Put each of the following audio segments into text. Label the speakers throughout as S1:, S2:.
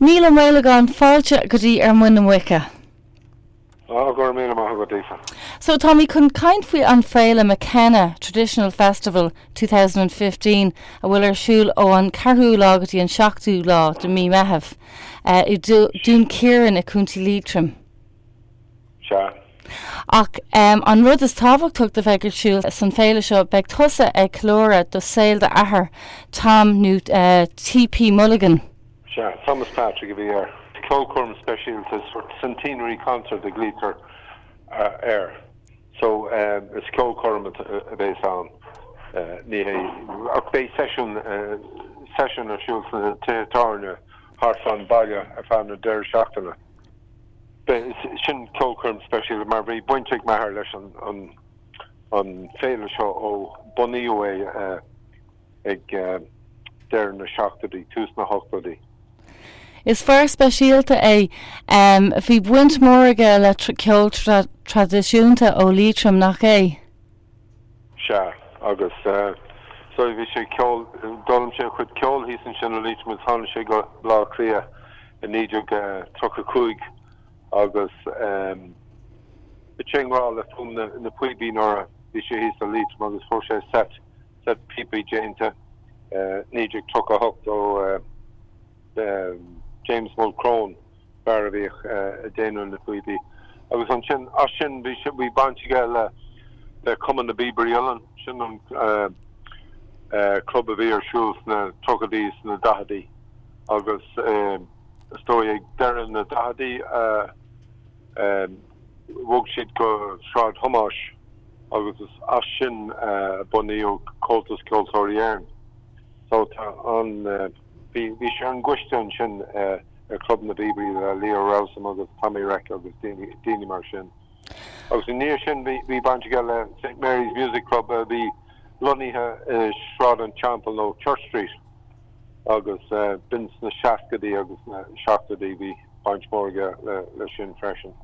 S1: Niall Ó Maolagáin, fáilte go dtí Ar Muin na Muice.
S2: Á, go raibh míle maith agat, Aoife.
S1: So táimid chun caint faoi an féile McKenna Traditional Festival 2015 a bhfuil ar siúl ó an 4ú lá go dtí an 7ú lá de mí Meitheamh i Dún Ciarain i Contae Liatroim.
S2: Sea.
S1: Ach an rud is tábhachtach do bheidh ar siúl san féile seo, beidh tusa ag ceiliúradh do saol d'athar, Tom nó TP Mulligan.
S2: Sea, Thomas Patrick a bhí air. Ceolchoirm speisialta, sort centenary concert a ghlaoitear air. So, is ceolchoirm a bheas ann. Ní hé, ach beidh seisiún, seisiún ar siúl sna tithe tábhairne thart fán baile ar feadh na deireadh seachtaine. Beidh, sin ceolchoirm speisialta mar bhí baint ag m'athair leis an, an, an féile seo ó bunaíodh é. ag deireadh na seachtóidí, tús na hochtóidí.
S1: Is fear speisialta é. Bhí baint mhór aige le ceol traidisiúnta ó Liatroim, nach é?
S2: Sea, agus so bhí sé ag ceol, d'fhoghlaim sé a chuid ceoil thíos ansin i Liatroim agus tháinig sé go Baile Átha Cliath i 1935 agus thit sé i ngrá le fuaim na píobaí nuair a bhí sé thíos i Liatroim agus fuair sé set set píopaí déanta 1938 ó James Mulcrone, fear a bhíodh ag déanamh na píobaí. Agus ansin, as sin, bhí bhí baint aige le le Cumann na bPíobairí Uilleann, sin an club a bhí ar siúl sna tríochaidí, sna daicheadaí agus is dóigh ag deireadh na daicheadaí bhog siad go Sráid Thomáis agus is as sin a bunaíodh Comhaltas Ceoltóirí Éireann. So tá an, bhí, bhí sé ar an gcoiste ansin ar Chlub na bPíobairí le Leo Rowsome agus Tommy Reck agus daoine, daoine mar sin. Agus i ndiaidh sin bhí, bhí baint aige le St Mary's Music Club a bhí lonnaithe i Sráid an Teampaill nó Church Street agus b'in sna seascaidí agus sna seachtóidí bhí baint mhór aige le sin freisin.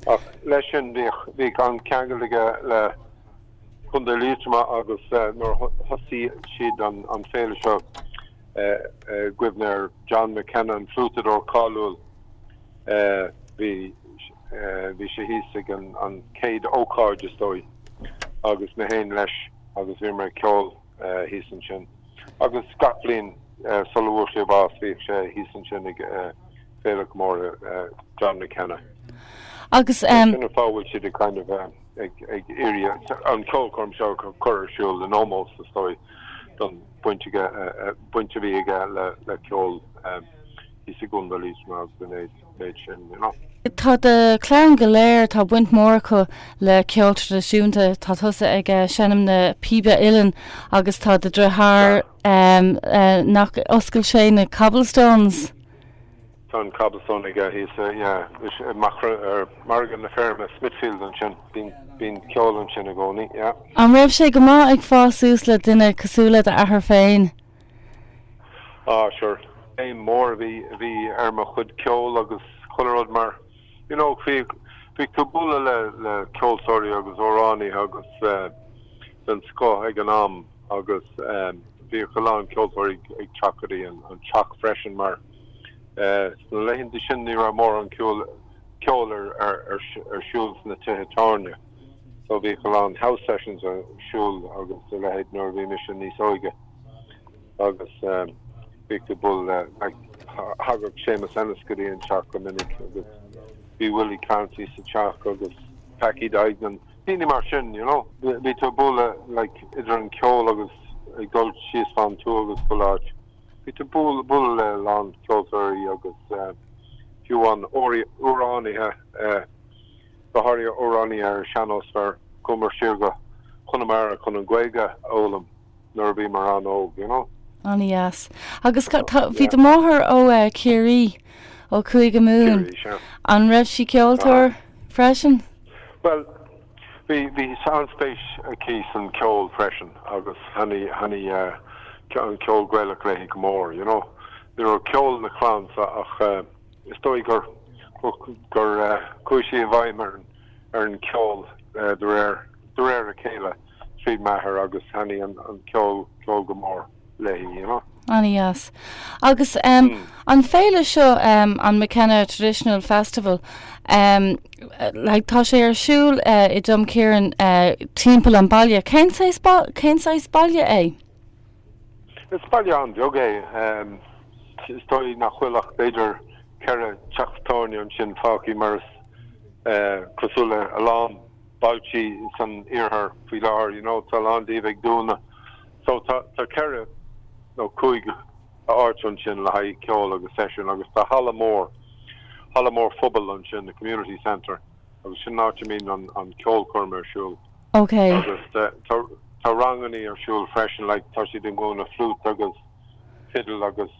S2: Ach leis sin bhíodh bhíodh an-cheangal aige le Contae Liatroma agus nuair a thosaigh siad an an féile seo i gcuimhne ar John McKenna, an fliútadóir cáiliúil, bhí bhí sé thíos ag an an chéad ócáid is dóigh agus mé féin leis agus bhíomar ag ceol thíos ansin. Agus gach bliain sula bhfuair sé bás bhíodh sé thíos ansin ag Féile Comórtha John McKenna.
S1: Agus.
S2: Sin an fáth a bhfuil siad ag kind of ag iarraidh an ceolchoirm seo a chur ar siúl in ómós is dóigh don baint aige, baint a bhí aige le ceol thíos i gContae Liatroma agus an méid sin, you know.
S1: Tá do chlann go léir, tá baint mhór acu le ceol traidisiúnta, tá tusa ag seinm na píbe uilleann agus tá do dheartháir, nach oscail sé na Cobblestones?
S2: Tá an Cobblestone aige thíos, yeah, ar Margadh na Feirme, Smithfield ansin, bíonn ceol ansin i gcónaí, yeah.
S1: An raibh sé go maith ag fás suas le duine cosúil le d'athair féin?
S2: Ah, sure. Béim mhór a bhí, a bhí ar mo chuid ceoil agus chuile rud mar, you know, bhí, bhí tú ag bualadh le, le ceoltóirí agus amhránaithe agus eh, den scoth ag an am agus eh, bhíodh a lán ceoltóirí ag teacht go dtí an, an teach freisin mar eh, sna laethanta sin ní raibh mórán ceoil, ceoil ar, ar, ar, ar siúl sna tithe tábhairne. So bhíodh a lán house sessions ar siúl agus a leithéid nuair a bhí mise níos óige. agus bhíodh tú ag bualadh le, like, thagadh Séamus Ennis go dtí an teach go minic agus bhí Willie Clancy sa teach agus Packie Duignan, daoine mar sin, you know. Bhí tú ag bualadh, like, idir an ceol agus ag dul síos fán tuath agus chuile áit. Bhí tú ag bualadh le a lán ceoltóirí agus fiú amháin amhránaithe, go háirithe amhránaithe ar sean-nós mar chuamar siar go Conamara chun an Ghaeilge a fhoghlaim. nuair a bhíomar an-óg, you know.
S1: An-dheas. Agus tá, bhí do mháthair ó Chiarraí, ó Chúige Mumhan.
S2: Ciarraí, sea.
S1: An raibh sí ceoltóir freisin?
S2: Bhuel, bhí, bhí an-spéis aici san ceol freisin agus thaitnigh, thaitnigh an ceol Gaelach léi go mór, you know. Ní raibh ceol ina clann-sa ach is dóigh gur, gur chuaigh sí i bhfeidhm ar an, ar an ceol de réir, de réir a chéile. tríd m'athair agus thaitnigh an ceol, ceol go mór léi, you know.
S1: An-dheas. Agus an féile seo, an McKenna Traditional Festival, like tá sé ar siúl i Drumkeeran timpeall an baile. Cén saghas cén saghas baile é?
S2: Is baile an-bheag é. Is dóigh nach bhfuil ach b'fhéidir 4 teach tábhairne ansin fágtha mar is cosúil le a lán bailtí san iarthar faoi láthair, you know, tá a lán díobh ag dúnadh. So tá tá 4 nó 5 áit ansin le haghaidh ceol agus seisiún agus tá halla mór, halla mór phobail ansin, the community centre, agus sin an áit a mbíonn an an ceolchoirm ar siúl.
S1: Ok.
S2: Agus tá tá rangannaí ar siúl freisin, like tá siad ag múineadh flute agus fiddle agus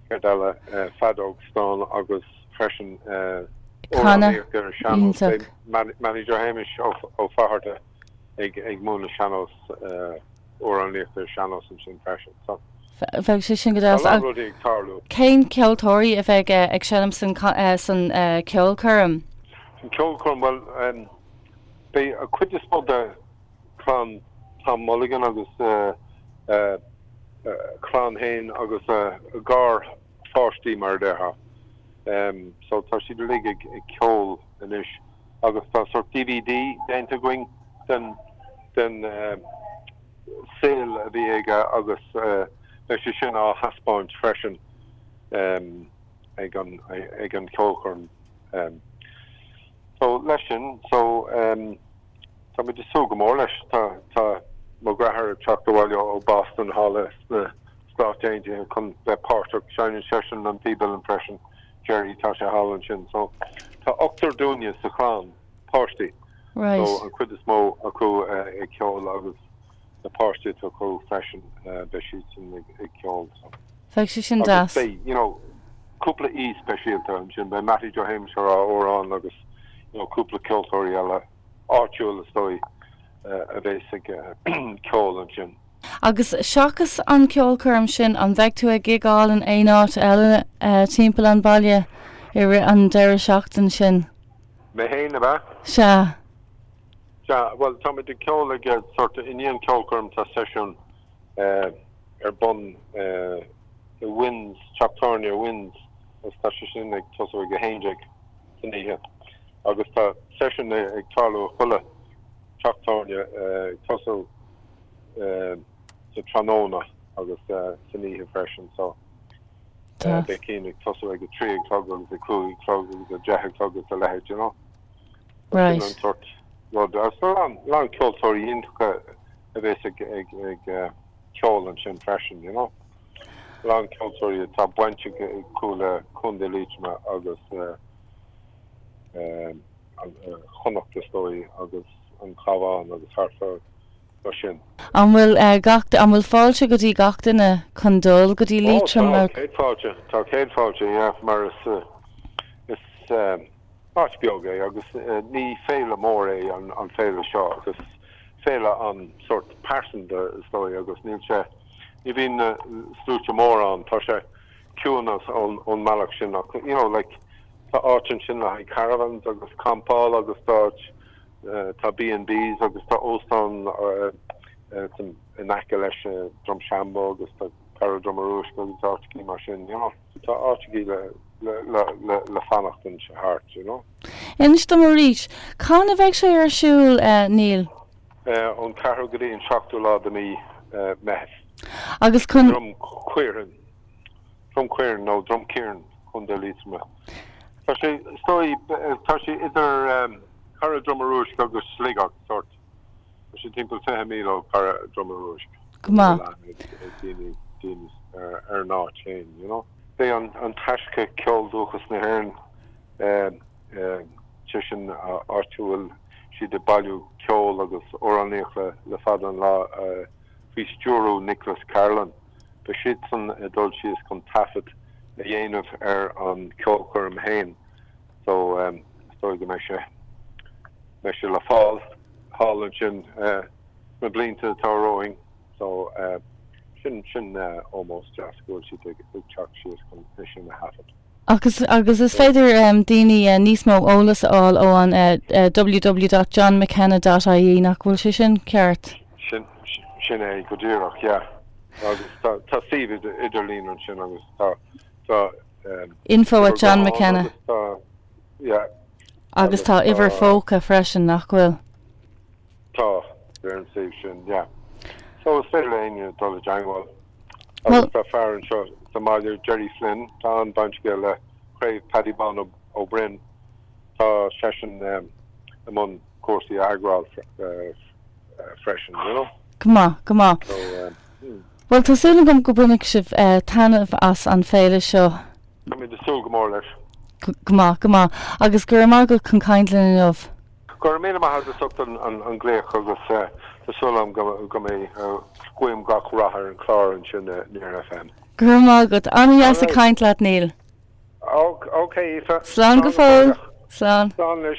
S2: céard eile, feadóg stáin agus freisin
S1: amhránaíocht ar an
S2: sean-nós. Beidh Mattie Joe Shéamais Ó Fatharta ag ag múineadh sean-nós, amhránaíocht ar an sean-nós ansin freisin. So
S1: Bheadh sé sin go deas.
S2: Tá a lán rudaí ag tarlú.
S1: Cén ceoltóirí a bheidh ag seinm san san ceolchoirm?
S2: San ceolchoirm, bhuel, beidh an chuid is mó de chlann Tom Mulligan agus a chlann féin agus a gharpháistí mar a déarfá. So tá siad uilig ag ceol anois agus tá sort DVD déanta againn den den saol a bhí aige agus beidh sé sin á thaispeáint freisin ag an ag an cheolchoirm. So leis sin so Tá muid ag súil go mór leis. Tá tá mo dheartháir ag teacht abhaile ó Boston thall sna Stáit Aontaithe chun bheith páirteach. Seinneann seisean an píb uilleann freisin. Gerry, tá sé thall ansin. So tá ochtar dúinne sa chlann, páistí.
S1: Right.
S2: So an chuid is mó acu ag ceol agus na páistí atá acu freisin, beidh siadsan ag ceol. So.
S1: Bheadh sé sin deas.
S2: Agus beidh, you know, cúpla aoi speisialta ansin. Beidh Mattie Joe Shéamais ag rá amhrán agus, you know, cúpla ceoltóirí eile. áitiúil is dóigh a bheas ag ceol ansin.
S1: Agus seachas an ceolchoirm sin, an mbeidh tú ag gigeáil in aon áit eile timpeall an bhaile i rith an deireadh seachtaine sin?
S2: Mé féin, ab ea?
S1: Sea.
S2: Sea, bhuel, táimid ag ceol ag sort i ndiaidh an ceolchoirm tá seisiún ar bun i Wynnes, teach tábhairne Wynnes agus tá sé sin ag tosú ag 11 san oíche. Agus tá seisiún ag tarlú i chuile teach tábhairne ag tosú sa tráthnóna agus san oíche freisin so beidh cinn ag tosú ag a 3 a chlog agus a 5 a chlog agus a 10 a chlog agus a leithéid, you know.
S1: Right.
S2: Sin an sort rud. Agus tá a lán ceoltóirí iontacha a bheas ag ag ceol ansin freisin, you know. A lán ceoltóirí atá baint acu le Contae Liatroma agus Chonnacht is dóigh agus an Cabhán agus thart fá sin.
S1: An bhfuil gach, an bhfuil fáilte go dtí gach duine chun dul go dtí Liatroim?
S2: Ó tá céad fáilte, tá céad fáilte, yeah, mar is, is áit beag é agus ní féile mór é an féile seo agus féile an sort pearsanta is dóigh agus níl sé, ní bhíonn na sluaite móra ann, tá sé ciúin ón mbealach sin ach you know like tá áit ansin le haghaidh caravans agus campáil agus tá áit tá B&Bs agus tá óstán in aice leis Drumshanbo agus tá Cara Droma Rúisc agus áiteachaí mar sin you know tá áiteachaí le le le le fanacht ansin thart you know.
S1: Inis dom arís, cathain a bheidh sé ar siúl, Neil?
S2: Ón 4ú go dtí an 7ú lá de mí Meitheamh.
S1: Agus chun.
S2: Drom Caorainn. Drom Caorainn nó Drumkeeran, Contae Liatroma. Tá sé, is dóigh, tá sé idir Cara Droma Rúisc agus Sligeach, sórt. Tá sé timpeall 20 míle ó Cara Droma Rúisc.
S1: Go maith.
S2: Ag daoine, daoine ar an áit féin, you know. Beidh an, an Taisce Ceol Dúchas na hÉireann, sé sin áit a bhfuil siad ag bailiú ceol agus amhránaíocht le, le fada an lá, faoi stiúrú Nicholas Carolan. Beidh siadsan ag dul síos chun taifead a dhéanamh ar an cheolchoirm féin so is dóigh go mbeidh sé mbeidh sé le fáil thall ansin sna blianta atá romhainn so sin sin ómós deas go bhfuil siad ag teacht síos chun é sin a thaifead.
S1: Agus agus is féidir daoine níos mó eolas a fháil ó an www.johnmckenna.ie nach bhfuil sé sin ceart?
S2: Sin sin é go díreach, yeah. Agus tá tá suíomh idirlín ansin agus tá tá
S1: Info at John McKenna. Tá yeah. Agus tá uimhir phóca freisin, nach bhfuil?
S2: Tá, ar an suíomh sin, yeah. So is féidir le éinne dul i dteangmháil. Agus tá fear anseo sa mbaile, Jerry Flynn, tá an-bhaint aige le Craobh Paddy Bán Ó Broin. Tá seisean i mbun cúrsaí a eagráil freisin, you know.
S1: Go maith, go maith. So, Bhuel, tá súil agam go mbainfidh sibh taitneamh as an féile seo.
S2: Táimid ag súil go mór leis.
S1: Go maith, go maith. Agus go raibh maith agat chun caint linn inniu.
S2: Go raibh míle maith agat as ucht an glaoch agus tá súil agam go mbeidh, guím gach rath ar an chlár ansin i Near FM.
S1: Go raibh maith agat. An-dheas ag caint leat, Neil.
S2: Ok, Aoife.
S1: Slán go fóill. Slán.
S2: Slán anois.